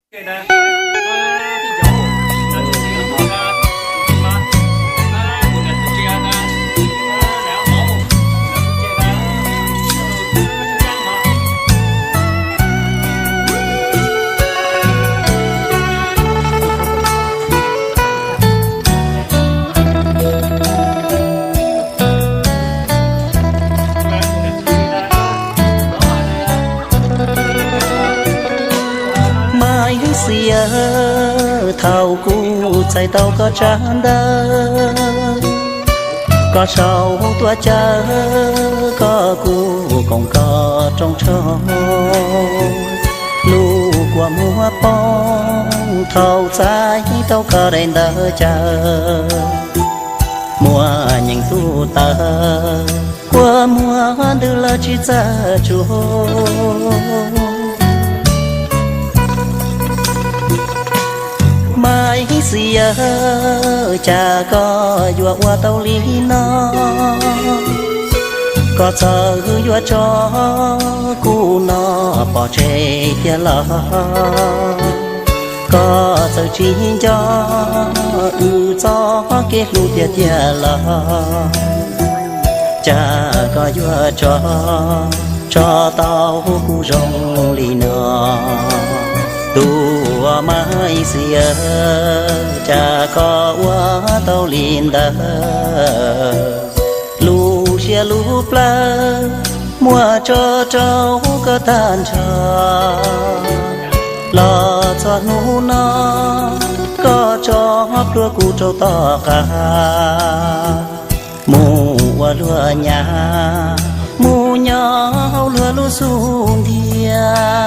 Maiv Xis aw, thaum kuv txais tau koj tsab ntawv, koj sau tuaj caw koj kuv koom koj rooj tshoob. Lub kua muag poob thaum txais tau koj daim ntawv caw, muaj nyeem tub tawv, kua muag ntws lawm tsis txawj tsuag. Maiv Xis aw, cas koj yuav ua tau li no? Koj txawm yuav tso kuv no pov tseg tiag los? Koj txawm tsis nco wb txoj kev hlub tiag tiag los? Cas koj yuav tso, tso tau kuv zoo li no? Tus Maiv Xis aw, cas koj ua tau li ntawd? Lub siab lub plawv muab tso rau koj tag nrho, los txog hnub no koj tso plhuav kuv rau tom qab. Mus ua luag nyab, mus nyob hauv luag lub xub ntiag.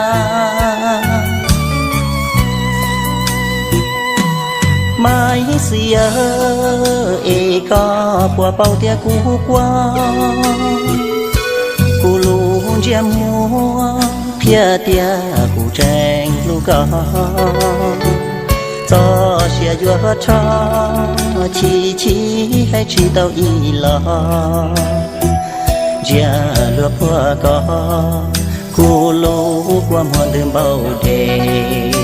Maiv Xis aw, es koj puas paub tias kuv quaj, kuv lub ntsiab muag qhia tias kuv tseem hlub koj. Txoj sia yuav rho, chim chim hais tsis tau ib los. Ntsia luag puag koj, kuv lub kua muag ntws npaum dej.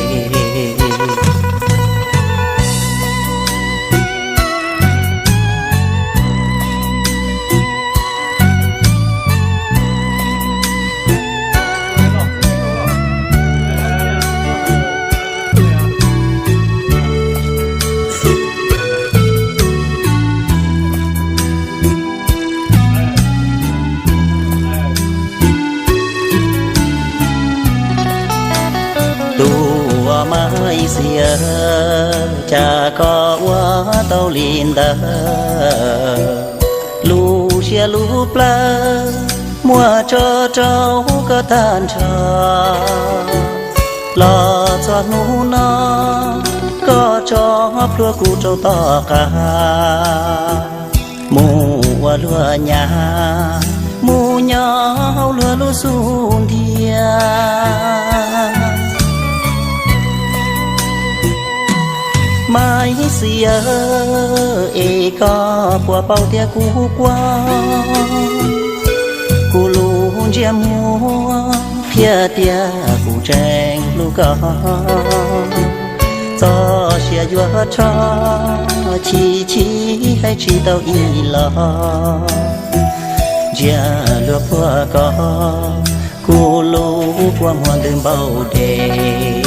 Tus Maiv Xis aw, cas koj ua tau li ntawd? Lub siab lub plawv muab tso rau koj tag nrho, los txog hnub no koj tso plhuav kuv rau tom qab. Mus ua luag nyab, mus nyob hauv luag lub xub ntiag. Maiv Xis aw, es koj puas paub tias kuv quaj, kuv lub ntsiab muag qhia tias kuv tseem hlub koj. Txoj sia yuav rho, chim chim hais tsis tau ib los. Ntsia luag puag koj, kuv lub kua muag ntws npaum dej.